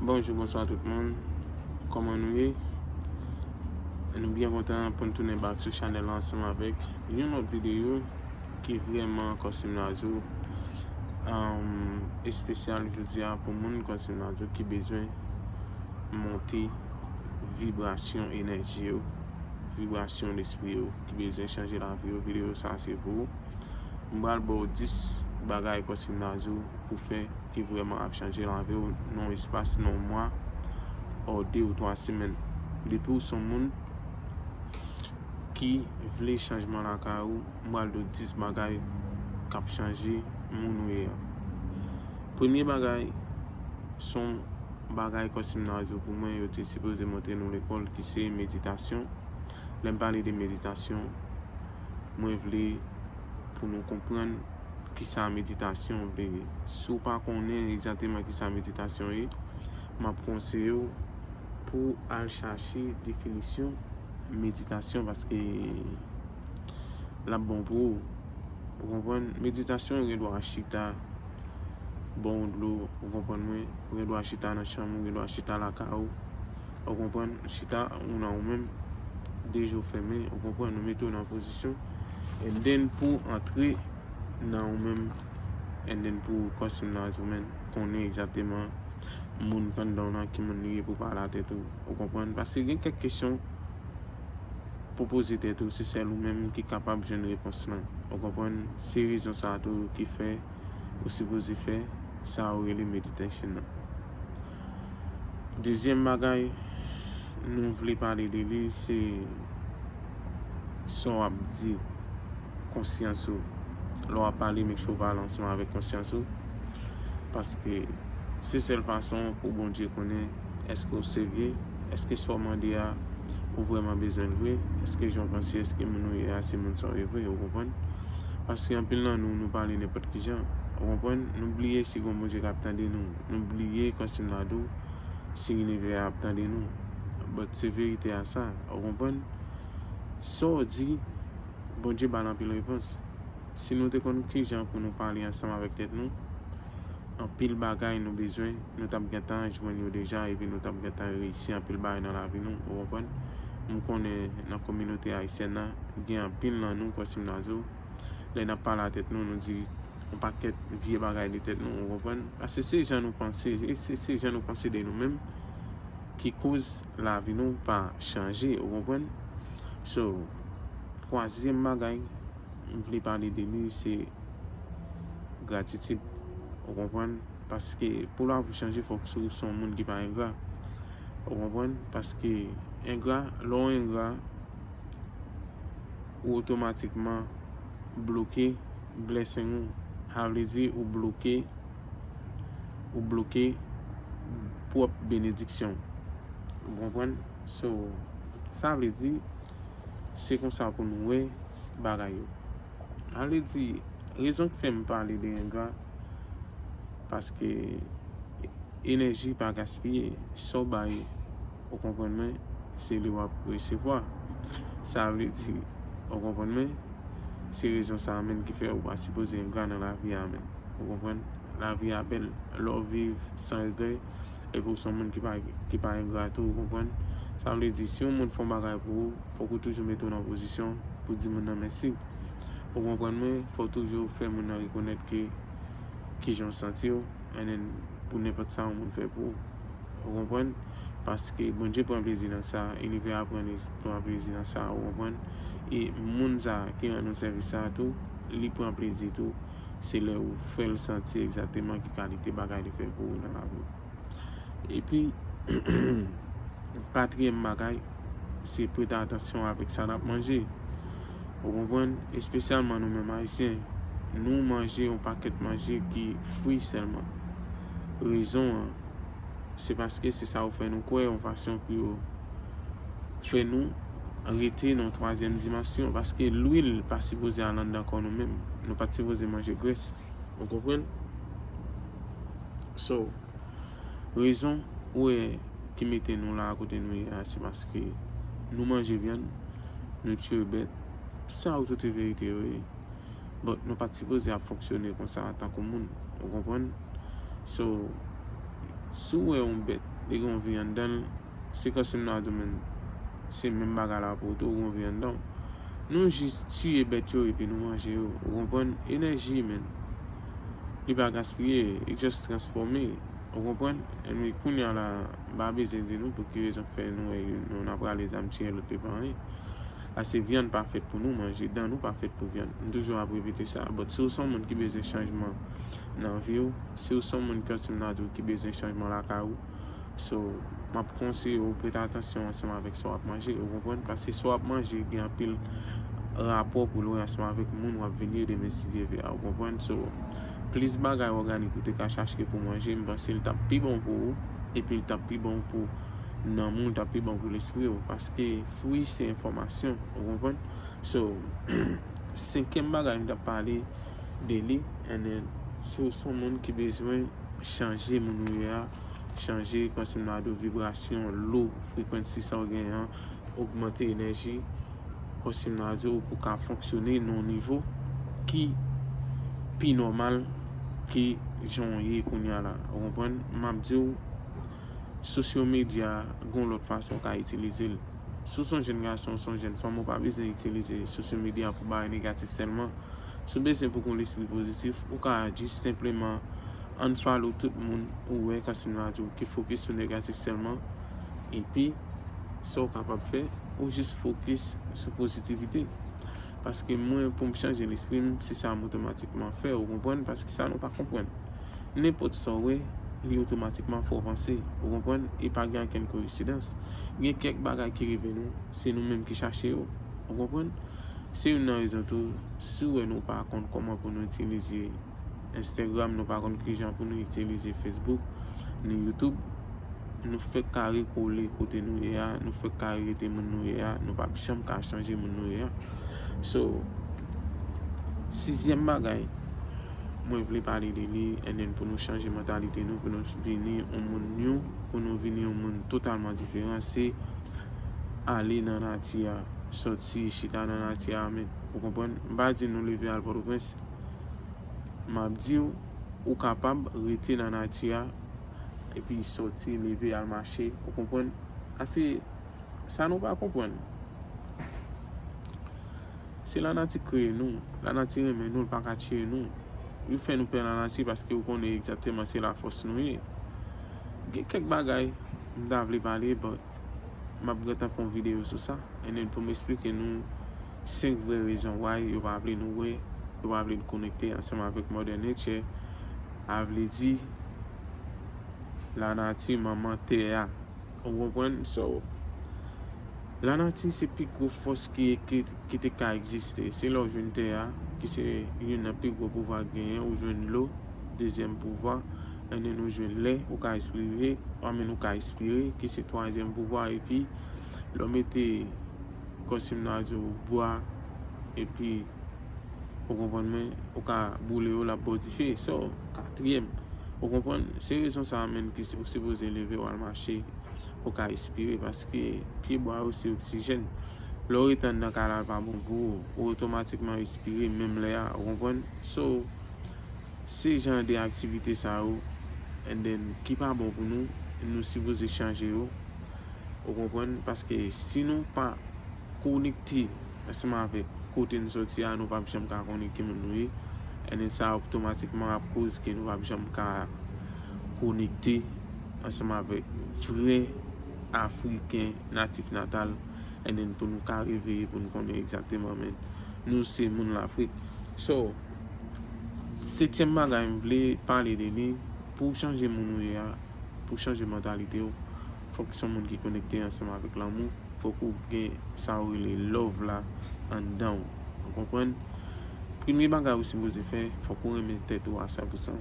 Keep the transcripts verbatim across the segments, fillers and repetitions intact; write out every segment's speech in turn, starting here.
Bonjou, bonswa tout moun. Kòman nou ye? Nou byen kontan pou n tounen back sou chanèl la ansanm avèk yon lòt videyo ki vrèman kòm si m ta di w, um, espesyal jodi a pou moun kòm si m ta di w ki bezwen monte vibrasyon enèji yo, vibrasyon lespri yo, ki bezwen chanje lavi yo. Videyo sa se pou ou. M pral ba w dis bagay kòm si m ta di w pou fè ki vrèman ap chanje lavi w nan espas nan yon mwa, ou de ou twa semèn. Depi w se yon moun ki vle chanjman lakay ou, m pral di w dis bagay k ap chanje moun ou ye a. Premye bagay, se yon bagay kòm si m ta di w pou mwen, yo te sipoze montre nou lekòl, ki se meditasyon. Lè m pale de meditasyon, mwen vle pou nou konprann kisa meditasyon vle ye. Si w pa konnen egzakteman kisa meditasyon ye, m ap konseye w pou w al chache definisyon meditasyon, paske l ap bon pou ou. Ou konprann? Meditasyon, ou gen dwa chita, bon dlo, ou konprann mwen? Ou gen dwa chita nan chanm ou, ou gen dwa chita lakay ou. Ou konprann? Chita ou nan ou menm, de je w fèmen, ou konprann? Ou mete w nan pozisyon, and then pou w antre nan ou menm, and then pou w kòm si m ta di w, konnen egzakteman moun k anndan w lan, ki moun li ye, pou w pale a tèt ou. Ou konprann? Paske gen kèk kesyon pou poze tèt ou, se sèl ou menm ki kapab jwenn repons lan. Ou konprann? Se rezon sa a tou ki fè ou sipoze fè sa yo rele meditation nan. Dezyèm bagay nou vle pale de li, se sa w ap di, konsyans ou. Lè w ap pale, make sure w pale ansanm avèk konsyans ou. Paske se sèl fason pou Bondye konnen èske w serye, èske sa w mande a, ou vrèman bezwen l vre, èske jan w panse, èske moun ou ye a, se moun sa w ye vre, ou konprann? Paske anpil nan nou, nou pale nenpòt ki jan, ou konprann? Nou bliye si gon Bondye k ap tande nou, nou bliye kòm si m ta di w, si linivè a ap tande nou. But se verite a sa, ou konprann? Sa w di, Bondye ba l anpil repons. Si nou te konn ki jan pou nou pale ansanm avèk tèt nou, anpil bagay nou bezwen, nou t ap gentan jwenn yo deja, epi nou t ap gentan reyisi anpil bagay nan lavi nou, ou konprann? M konnen nan kominote ayisyèn nan, gen anpil nan nou, kòm si m ta di w, lè n ap pale a tèt nou, nou di yon pakèt vye bagay de tèt nou, ou konprann? Paske se jan nou panse, se, se jan nou panse de nou menm ki koz lavi nou pa chanje, ou konprann? So, twazyèm bagay m vle pale de li, se gratitid, ou konprann? Paske pou lavi w chanje, fòk ou se yon moun ki pa engra. Ou konprann? Paske engra, lè w engra, ou otomatikman bloke blessing ou. Sa vle di ou bloke, ou bloke pwòp benediksyon. Ou konprann? So, sa vle di, se konsa pou nou wè bagay yo. Sa vle di, rezon k fè m pale de engra, paske enèji pa gaspiye. Sa w bay, ou konprann mwen, se li w ap resevwa. Sa vle di, ou konprann mwen, se rezon sa a menm ki fè ou pa sipoze engra nan lavi a menm. Ou konprann? Lavi a bèl. Lè w viv san regrè, epi w se yon moun ki pa, ki pa engra tou, ou konprann? Sa vle di, si yon moun fè yon bagay pou ou, fòk ou toujou mete w nan pozisyon pou di moun nan mèsi. Ou konprann mwen? Fò w toujou fè moun nan rekonèt ke kijan w santi w, and then pou nenpòt sa yon moun fè pou ou. Ou konprann? Paske Bondye pran plezi nan sa, linivè a pran, pran plezi nan sa, ou konprann? E moun sa a ki rann nou sèvis sa a tou, li pran plezi tou. Se lè ou fè l santi egzakteman ki kalite bagay li fè pou ou nan lavi w. Epi, katriyèm bagay, se prete atansyon avèk sa n ap manje. Ou konprann? Espesyalman nou menm Ayisyen, nou manje yon pakèt manje ki fri sèlman. Rezon an, se paske se sa yo fè nou kwè, yon fason pou yo fè nou rete nan twazyèm dimansyon. Paske lwil pa sipoze al anndan kò nou menm. Nou pa t sipoze manje grès. Ou konprann? So, rezon ou wè ki mete nou la kote nou ye a, se paske nou manje vyann, nou tiye bèt. Tout sa yo tout se verite yo ye. But nou pa t sipoze ap fonksyone konsa antanke moun. Ou konprann? So, Si w wè yon bèt, li gen yon vi anndan l, se kòm si m ta di w menm, se menm bagay la pou ou tou, ou gen yon vi anndan w. Nou jis tiye bèt yo epi nou manje yo, ou konprann? Enèji, men, li pa gaspiye, li just transfòme, ou konprann? Enben, kounye a la, m pa bezwen di nou pou ki rezon k fè nou wè nou, n ap rale zam tiye lòt, li pa anyen. Paske vyann pa fèt pou nou manje, dan nou pa fèt pou vyann. M toujou ap repete sa. But si w se yon moun ki bezwen chanjman nan vi w, si w se yon moun kòm si m ta di w ki bezwen chanjman lakay ou, so, m ap konseye w prete atansyon ansanm avèk sa w ap manje, ou konprann? Paske sa w ap manje gen anpil rapò pou l wè ansanm avèk moun w ap vin ye demen si Dye vle a, ou konprann? So, plis bagay òganik ou te ka chache pou manje, m panse l t ap pi bon pou ou, epi l t ap pi bon pou nanm ou, l t ap pi bon pou lespri w, paske fwi se enfòmasyon, ou konprann? So, senkyèm bagay m t ap pale de li, and then, si w se yon moun ki bezwen chanje moun ou ye a, chanje, kòm si m ta di w, vibrasyon, low frequency sa w genyen an, ogmante enèji, kòm si m ta di w, pou w ka fonksyone nan yon nivo ki pi nòmal ke jan w ye kounye a la. Ou konprann? M ap di w, sosyo medya, gen yon lòt fason w ka itilize l. Si w se yon jèn gason, w se yon jèn fanm, ou pa bezwen itilize sosyo medya pou bagay negatif sèlman. Si w bezwen pou w gen yon lespri pozitif, ou ka jis senpleman unfollow tout moun ou wè, kòm si m ta di w, ki fokis sou negatif sèlman. Epi, sa w kapab fè, ou jis fokis sou pozitivite. Paske mwen, pou m chanje lespri m, se sa m otomatikman fè, ou konprann? Paske sa nou pa konprann. Nenpòt sa w wè, li otomatikman fè w panse, ou konprann? E pa gen okenn koyensidans. Gen kèk bagay ki rive nou, se nou menm ki chache yo, ou konprann? Se youn nan rezon tou, si w wè nou pa konn kòman pou nou itilize Instagram, nou pa konn kijan pou nou itilize Facebook, ni YouTube, nou fèk kare kole kote nou ye a, nou fèk kare rete moun nou ye a, nou p ap janm ka chanje moun nou ye a. So, sizyèm bagay, mwen vle pale de li, and then pou nou chanje mantalite nou, pou nou vini yon moun new, pou nou vini yon moun totalman diferan, se ale nan nati a, sòti chita nan nati a, men, ou konprann? M pa di nou leve al Pòtoprens, m ap di w, ou kapab rete nan nati a, epi sòti, leve, al mache, ou konprann? Afè, sa nou pa konprann. Se lanati kreye nou, lanati renmen nou, l pa ka tiye nou. Yo fè nou pè lanati paske yo konnen egzakteman se lafòs nou ye. Gen kèk bagay m ta vle pale, but m ap gentan fè yon videyo sou sa. And then pou m esplike nou senk vrè rezon why yo pa vle nou wè, yo pa vle n konekte ansanm avèk Mother Nature, a vle di lanati, manman tè a. Ou konprann? So, lanati se pi gwo fòs ki, ki, ki te ka egziste. Se lè w jwenn tè a, ki se youn nan pi gwo pouvwa k genyen, ou jwenn dlo, dezyèm pouvwa, and then ou jwenn lè, ou ka espire, I mean, ou ka espire, ki se twazyèm pouvwa, epi lè w mete, kòm si m ta di w, bwa, epi, ou konprann mwen, ou ka boule yo, l ap ba w dife. So, katriyèm, ou konprann? Se rezon sa a menm ki ou sipoze leve w al mache, ou ka espire, paske pye bwa yo se oksijèn. Lè w rete anndan kay la, l pa bon pou ou, ou otomatikman espire menm lè a, ou konprann? So, se jan de aktivite sa yo, and then, ki pa bon pou nou, nou sipoze chanje yo. Ou konprann? Paske si nou pa konekte ansanm avèk kote n sòti a, nou p ap janm ka konnen ki moun nou ye. And then sa otomatikman ap koz ke nou p ap janm ka konekte ansanm avèk vrè Afriken natif natal. And then pou nou ka reveye, pou nou konnen egzakteman, men nou se moun Lafrik. So, setyèm bagay m vle pale de li, pou w chanje moun ou ye a, pou w chanje mantalite w, fòk w se yon moun ki konekte ansanm avèk lanmou, fòk ou gen sa yo rele love la anndan w. Ou konprann? Premye bagay ou sipoze fè, fòk ou renmen tèt ou a san pou san.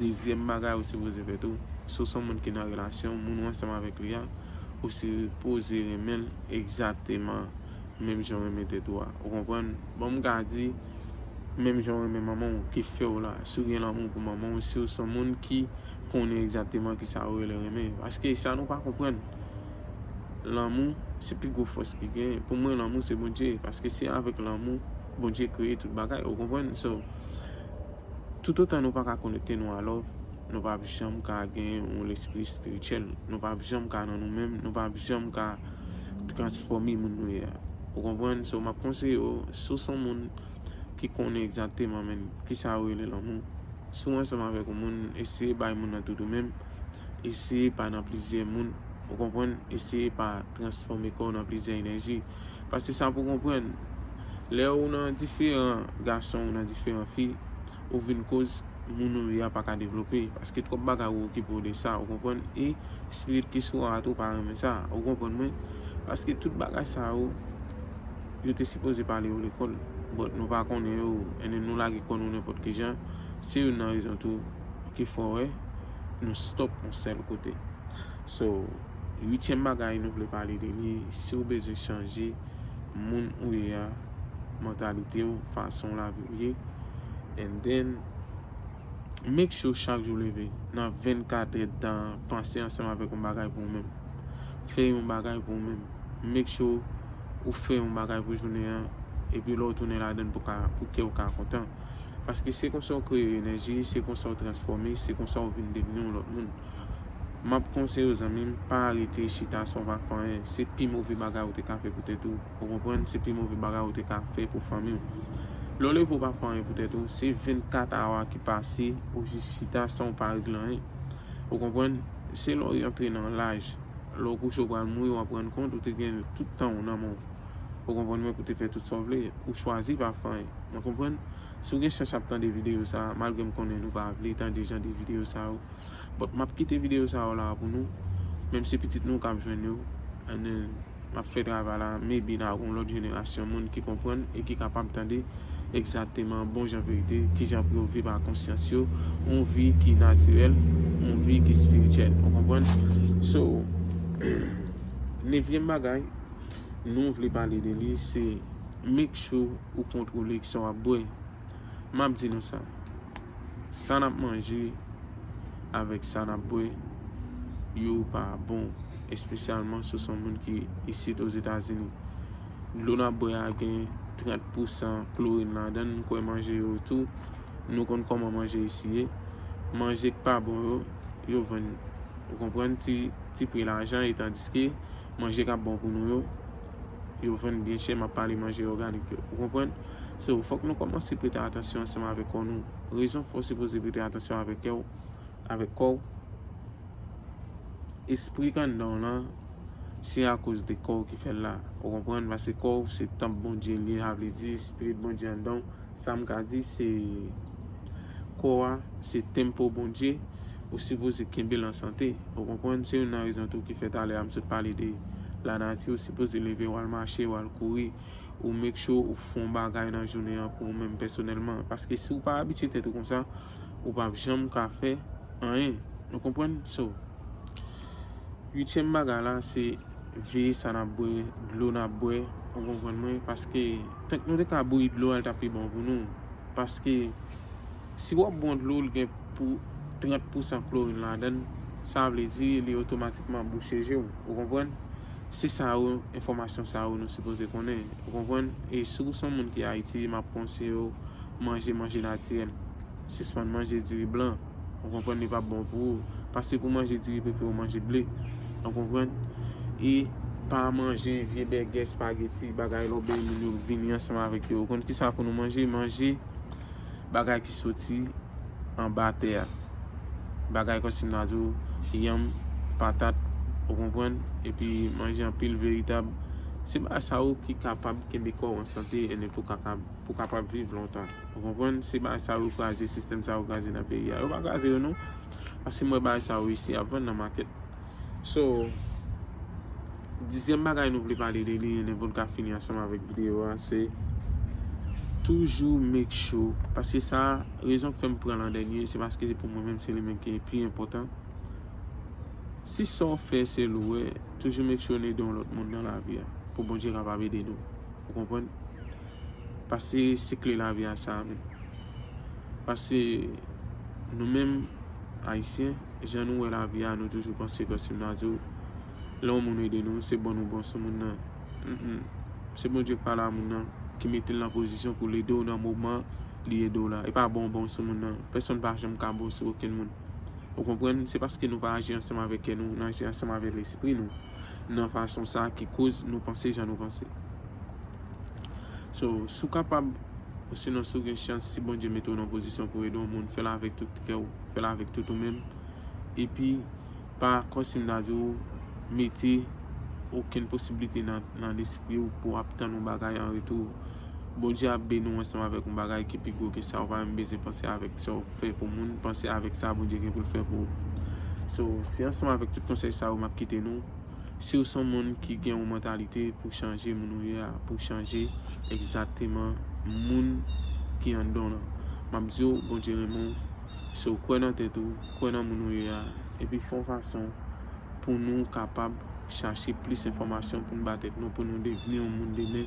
Dezyèm bagay ou sipoze fè tou, si w se yon moun ki nan relasyon, moun ou ansanm avèk li a, ou sipoze renmen l egzakteman menm jan w renmen tèt ou a. Ou konprann? Bon, m ka di, menm jan w renmen manman w, ki fè w la. Si w gen lanmou pou manman w, si w se yon moun ki konnen egzakteman kisa yo rele renmen. Paske sa nou pa konprann. Lanmou, se pi gwo fòs ki gen. Pou mwen, lanmou se Bondye. Paske se avèk lanmou, Bondye kreye tout bagay. Ou konprann? So, toutotan nou pa ka konekte nou a love, Nou p ap janm ka gen yon lespri espirityèl. Nou p ap janm ka nan nou menm. Nou p ap janm ka transfòme moun nou ye a. Ou konprann? So, m ap konseye w, si w se yon moun ki konnen egzakteman, men, kisa yo rele lanmou, si w ansanm avèk yon moun, eseye bay moun nan tout ou menm. Eseye pa nan plizyè moun. Ou konprann? Eseye pa transfòme kò w nan plizyè enèji. Paske sa pou konprann, lè ou nan diferan gason, ou nan diferan fi, ou vin koz moun ou ye a pa ka devlope. Paske twòp bagay ou okipe w de sa, ou konprann? E espirit ki sou ou a tou pa renmen sa, ou konprann mwen? Paske tout bagay sa yo, yo te sipoze pale yo lekòl. But nou pa konnen yo, and then nou lage kò nou nenpòt ki jan. Se youn nan rezon tou ki fè w wè nou stop yon sèl kote. So, uityèm bagay nou vle pale de li, si w bezwen chanje moun ou ye a, mantalite w, fason lavi w ye, and then, make sure chak jou leve, nan vennkat èdtan an, panse ansanm avèk yon bagay pou ou menm. Fè yon bagay pou ou menm. Make sure ou fè yon bagay pou jounen an, epi lè w tounen ladan l pou ka, pou kè w ka kontan. Paske se konsa w kreye enèji, se konsa w transfòme, se konsa w vin devni yon lòt moun. M ap konseye w, zanmi m, pa rete chita san w pa fè anyen. Se pi move bagay ou te ka fè pou tèt ou. Ou konprann? Se pi move bagay ou te ka fè pou fanmi w. Lè w leve w pa fè anyen pou tèt ou, se vennkat awa ki pase, ou jis chita san w pa regle anyen. Ou konprann? Se lè w rantre nan laj, lè w kouche w pral mouri, w ap rann kont ou te gen tout tan w nan men w. Ou konprann mwen, pou te fè tout sa w vle. Ou chwazi pa fè anyen. Ou konprann? Si w gen chans ap tande videyo sa a, malgre m konnen nou pa vle tande jan de videyo sa yo, but m ap kite videyo sa yo la pou nou. Menm si pitit nou k ap jwenn yo, and then, m ap fè travay la, maybe n a yon lòt jenerasyon moun ki konprann e ki kapab tande egzakteman bon jan verite, kijan pou yo viv ak konsyans yo, yon vi ki natirèl, yon vi ki espirityèl. Ou konprann? So, nevyèm bagay, nou vle pale de li, se make sure ou kontwole kisa w ap bwè. M ap di nou sa, sa n ap manje avèk sa n ap bwè, yo pa bon, espesyalman si w se yon moun ki isit Ozetazini. Dlo n ap bwè a gen trant pousan klorin ladan l, m kwè manje yo tou, nou konn kòman manje isi ye. Manje k pa bon yo, yo vann, ou konprann, ti, ti pri lajan, e tandiske manje k ap bon pou nou yo, yo vann byen chè, m ap pale manje òganik yo. Ou konprann? So, fòk nou kòmanse prete atansyon ansanm avèk kò nou. Rezon fè w sipoze prete atansyon avèk kè w, avèk kò w. Espri k anndan w lan, se akoz de kò w ki fè l la. Ou konprann? Paske kò w se tanp Bondye l ye, sa vle di espirit Bondye anndan w. Sa m ka di, se kò a, se tempo Bondye, ou sipoze kenbe l an sante. Ou konprann? Se youn nan rezon tou ki fè talè a m sot pale de lanati, ou sipoze leve, w al mache, w al kouri, ou make sure ou fè yon bagay nan jounen an pou ou menm pèsonèlman. Paske si w pa abitye tèt ou konsa, ou p ap janm ka fè anyen. Ou konprann? So, uityèm bagay la, se veye sa n ap bwè, dlo n ap bwè, ou konprann mwen? Paske tank nou te ka bouyi dlo a, l t ap pi bon pou nou. Paske si w ap bwè yon dlo, l gen pou trant pousan klorin ladan l, sa vle di li otomatikman bouche je w, ou konprann? Se sa yo, enfòmasyon sa yo nou sipoze konnen, ou konprann? E si w se yon moun ki Ayiti, m ap konseye w manje manje natirèl. Sispann manje diri blan. Ou konprann, li p ap bon pou ou. Pase pou manje diri, prefere w manje ble. Ou konprann? E pa manje vye bègè, espageti, bagay lè w benyen moun yo vini ansanm avèk yo. Ou konn kisa pou nou manje? Manje bagay ki soti anba tè a. Bagay kòm si m ta di w, yanm, patat, ou konprann? Epi manje anpil veritab. Se bagay sa yo ki kapab kenbe kò w an sante, e pou kapab pou w kapab viv lontan. Ou konprann? Se bagay sa yo kraze, sistèm sa yo kraze nan peyi a. Yo pa kraze yo non. Paske m wè bagay sa yo isi ap vann nan makèt. So, dizyèm bagay nou vle pale de li, e pou n ka fini ansanm avèk videyo a, se toujou make sure, paske sa, rezon k fè m pran l an dènye, se paske se pou mwen menm, se li menm ki pi enpòtan. Si sa w fè se l ou wè, toujou make sure n ede yon lòt moun nan lavi a, pou Bondye kapab ede nou. Ou konprann? Paske se kle lavi a sa a menm. Paske nou menm, Ayisyen, jan nou wè lavi a, nou toujou panse kòm si m ta di w, lè yon moun ede nou, se bon nou bon sou moun nan. Mm, mm. Se Bondye k pale a moun nan, ki mete l nan pozisyon pou l ede w nan moman li ede w la. E pa bon w bon sou moun nan. Pèsonn pa janm ka bon sou okenn moun. Ou konprann? Se paske nou pa aji ansanm avèk kè nou, nou aji ansanm avèk lespri nou. Nan fason sa ki koz nou panse jan nou panse. So, si w kapab, osinon si w gen chans, si Bondye mete w nan pozisyon pou ede yon moun, fè l avèk tout kè w, fè l avèk tout ou menm. Epi, pa kòm si m ta di w, mete okenn posiblite nan, nan lespri w pou w ap tann yon bagay an retou. Bondye ap beni w ansanm avèk yon bagay ki pi gwo ke sa, ou pa menm bezwen panse avèk sa w fè pou moun, panse avèk sa Bondye gen pou l fè pou ou. So, se ansanm avèk tout konsèy sa yo m ap kite nou. Si w se yon moun ki gen yon mantalite pou chanje moun ou ye a, pou chanje egzakteman moun ki anndan w lan, m ap di w, Bondye renmen w. So, kwè nan tèt ou, kwè nan moun ou ye a, epi fè yon fason pou nou kapab chache plis enfòmasyon pou nou ba tèt nou, pou nou devni yon moun demen.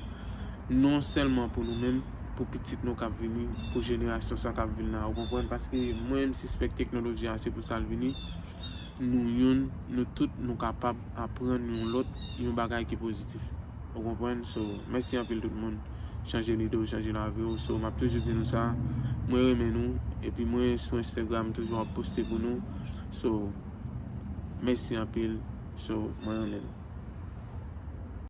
Non sèlman pou nou menm, pou pitit nou k ap vini, pou jenerasyon sa k ap vin la. Ou konprann? Paske mwen, m sispèk teknoloji a, se pou sa l vini. Nou youn, nou tout, nou kapab aprann yon lòt, yon bagay ki pozitif. Ou konprann? So, mèsi anpil tout moun. Chanje lide w, chanje lavi w. So, m ap toujou di nou sa. Mwen renmen nou. Epi mwen sou Instagram toujou ap poste pou nou. So, mèsi anpil. So, mwen renmen nou.